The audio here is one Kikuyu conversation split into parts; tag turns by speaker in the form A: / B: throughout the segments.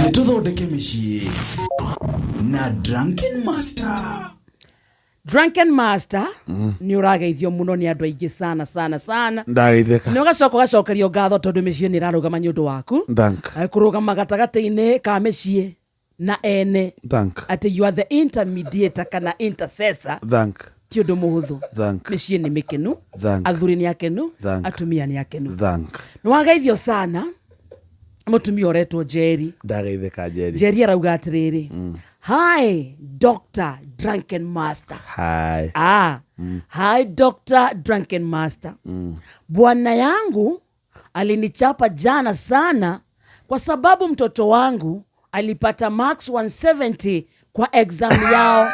A: Nĩ tũthondeke mĩciĩ na Drunken Master.
B: Drunken Master, nĩ ũrageithio mũno nĩ andũ aingĩ sana sana sana.
C: Ndageithĩka.
B: Nĩ ũgacoka ũgacokerio ngatho tondũ mĩciĩ nĩ ĩrarũgama nĩ ũndũ waku.
C: Thank.
B: Kũrũgama gatagatĩ-inĩ ka mĩciĩ na ene.
C: Thank.
B: Atĩ you are the intermediator kana intercessor.
C: Thank.
B: Ti ũndũ mũhũthũ.
C: Thank.
B: Mĩciĩ nĩ mĩkenu.
C: Thank.
B: Athuri nĩ akenu.
C: Thank.
B: Atumia nĩ akenu.
C: Thank.
B: Nĩ wageithio sana mũtumia ũretwo Njeri.
C: Ndageithĩka Njeri.
B: Njeri arauga atĩrĩrĩ, hi Dr. Drunken Master.
C: Hi.
B: Ah, hi Dr. Drunken Master. Bwana yangu alinichapa jana sana kwa sababu mtoto wangu alipata marks 170 kwa exam yao.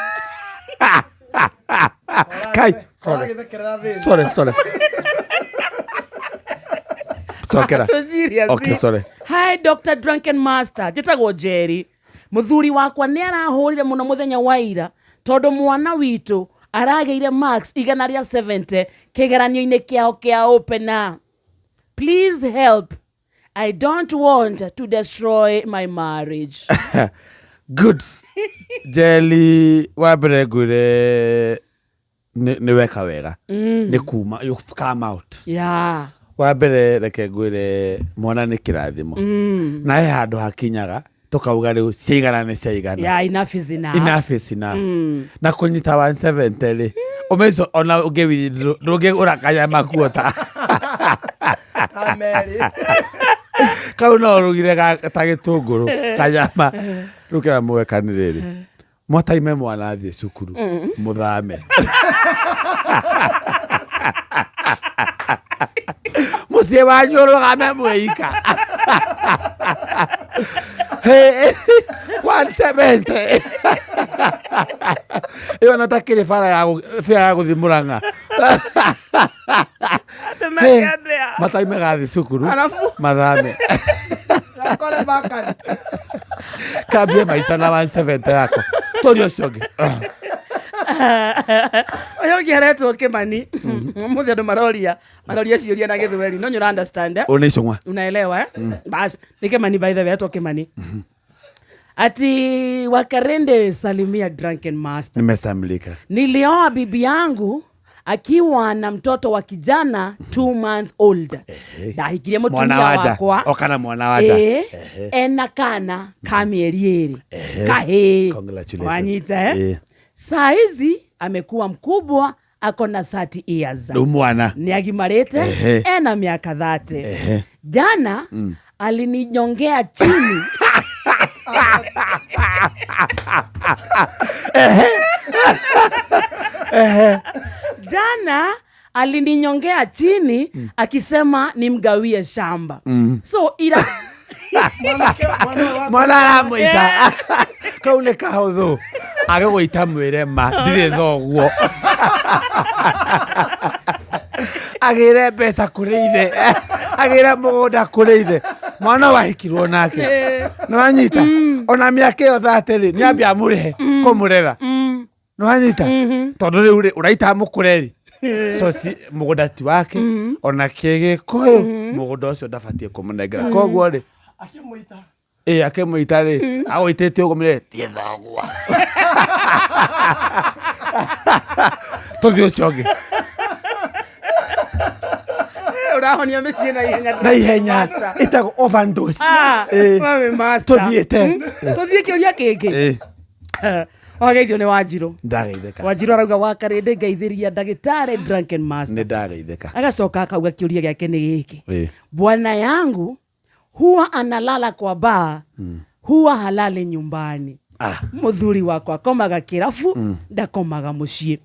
C: Kai. Sorry. Sorry, sorry. Cokera.
B: Serious.
C: Okay, sorry.
B: Hi Dr. Drunken Master, njĩtagwo Njeri. Mũthuri wakwa nĩ arahũrire mũno mũthenya wa ira tondũ mwana witũ aragĩire marks 170 kĩgeranio-inĩ kĩao kĩa opener. Please help. I don't want to destroy my marriage.
C: Good. Njeri, wa mbere ngwĩre nĩ weka wega. Nĩ kuma you've come out. Wa mbere reke ngwĩre mwana nĩ kĩrathimo. Na he handũ hakinyaga tũkauga rĩu ciaigana nĩ ciaigana.
B: Yeah, enough is enough.
C: Enough is enough. Na kũnyita 170 rĩ, ũmaico ona ũngĩ ndũngĩgũra kanyama kuota.
D: Kameri.
C: Kau no ũrugire ta gĩtũngũrũ kanyama. Rĩu kĩrĩa mweka nĩ rĩrĩ, mwataime mwana athiĩ cukuru mũthame. Mũciĩ wanyu ũrũgame mwĩika. Hey, 170. Ĩyo na takĩrĩ bara ya bĩa ya gũthiĩ Mũrang'a. Hey, mataime gathiĩ cukuru
B: Alafu?
C: mathame.
D: Nakore vacant.
C: Kambie maica na 170 yako. Tũri ũcio ũngĩ.
B: Ũyũ ũngĩ aretwo Kĩmani. Ũmũthĩ andũ maroria ciũria na Gĩthweri. No nĩ understand, eh?
C: Ũyũ nĩ icũng'wa.
B: Unaelewa, eh? Bas, ni Kĩmani by the way, aretwo Kĩmani. Ati Wakarende salimia Drunken Master.
C: Nimesamlika.
B: Nilioa bibi yangu akiwa na mtoto wa kijana 2 month old. Ndahikirie mũtumia
C: Mwana wa nja.
B: wakwa.
C: Oka na mwana wa nja.
B: Ĩĩ, ena kana ka mĩeri ĩrĩ. Kahĩĩ.
C: Congratulations.
B: Wanyita, eh?
C: Ĩĩ.
B: Saa hizi amekuwa mkubwa, ako na 30 years.
C: Rĩu mwana.
B: Nĩ agimarĩte, ena miaka 30. Jana alininyongea chini. Jana alininyongea chini akisema nimgawie shamba. So ila
C: Mwana aramwĩta. Kau nĩ kahũthũ. Agĩgũita mwĩre ma ndirĩ thoguo. Agĩre mbeca kũrĩ ithe. Agĩre mũgũnda kũrĩ ithe. Mwana wahikirwo nake. Nĩ wanyita? Ona mĩaka ĩyo 30 rĩ, nĩ ambia amũrĩhe kũmũrera. Nĩ wanyita? Tondũ rĩu rĩ, ũraita mũkũre rĩ. So si mũgũnda ti wake, ona kĩgĩkũyũ mũgũnda ũcio ndabatiĩ kũmũnengera. Koguo rĩ,
D: Akĩmũita.
C: ĩĩ akĩmũita rĩ, agũitĩte ũguo mwĩre tie thoguo. Tũthiĩ ũcio ũngĩ.
B: Ũrahonia mĩciĩ na ihenya.
C: Na ihenya. Ĩtagwo overdose. Ĩĩ.
B: Wewe master.
C: Tũthiĩte.
B: Tũthiĩ kĩũria kĩngĩ.
C: Ĩĩ.
B: Wageithio nĩ Wanjirũ.
C: Ndageithĩka.
B: Wanjirũ arauga Wakarĩndĩ ngeithĩria ndagĩtarĩ Drunken Master.
C: Nĩ ndageithĩka.
B: Agacoka akauga kĩũria gĩake nĩ gĩkĩ.
C: Ĩĩ.
B: Bwana yangu huwa analala kwa bar, huwa halali nyumbani. Muthuri wakwa akomaga kĩrabu, ndakomaga mũciĩ.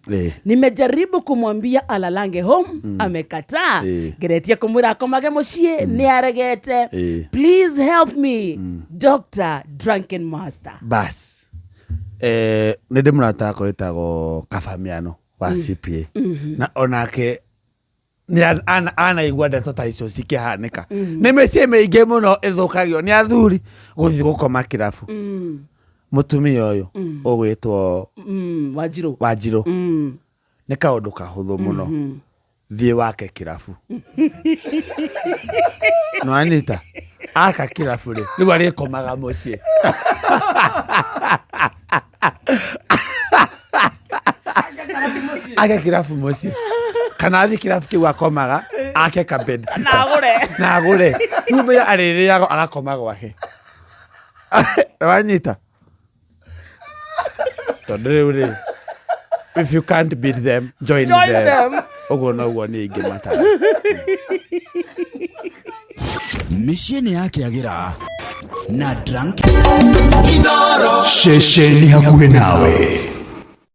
B: Nimejaribu kumwambia alalange home, amekataa. Ngeretie kumwĩra akomage mũciĩ, nĩ aregete. Please help me, Dr. Drunken Master.
C: Bas. Nĩ ndĩ mũrata wakwa wĩtagwo Kabamiano wa CPA. Na onake nĩ anaigua ndeto ta icio cikĩhanĩka. Nĩ mĩciĩ mĩingĩ mũno ĩthũkagio nĩ athuri gũthiĩ gũkoma kĩrabu. Mũtumia ũyũ ũgwĩtwo
B: Wanjirũ.
C: Wanjirũ. Nĩ kaũndũ kahũthũ mũno. Thiĩ wake kĩrabu. Nĩwanyita? Aka kĩrabu rĩ, rĩu arĩkomaga mũciĩ. Ake kĩrabu mũciĩ kana athiĩ kĩrabu kĩu akomaga ake ka bed sitter.
B: Na agũre.
C: Na agũre rĩu menya arĩrĩaga agakoma gwake. Wanyita tondũ rĩu rĩ, if you can't beat them, join,
B: Join
C: them.
B: them.
C: Ũguo noguo niĩ ingĩmatara.
A: Mĩciĩ nĩ yakĩagĩra na drunk
E: Ceceni hakuhĩ nawe.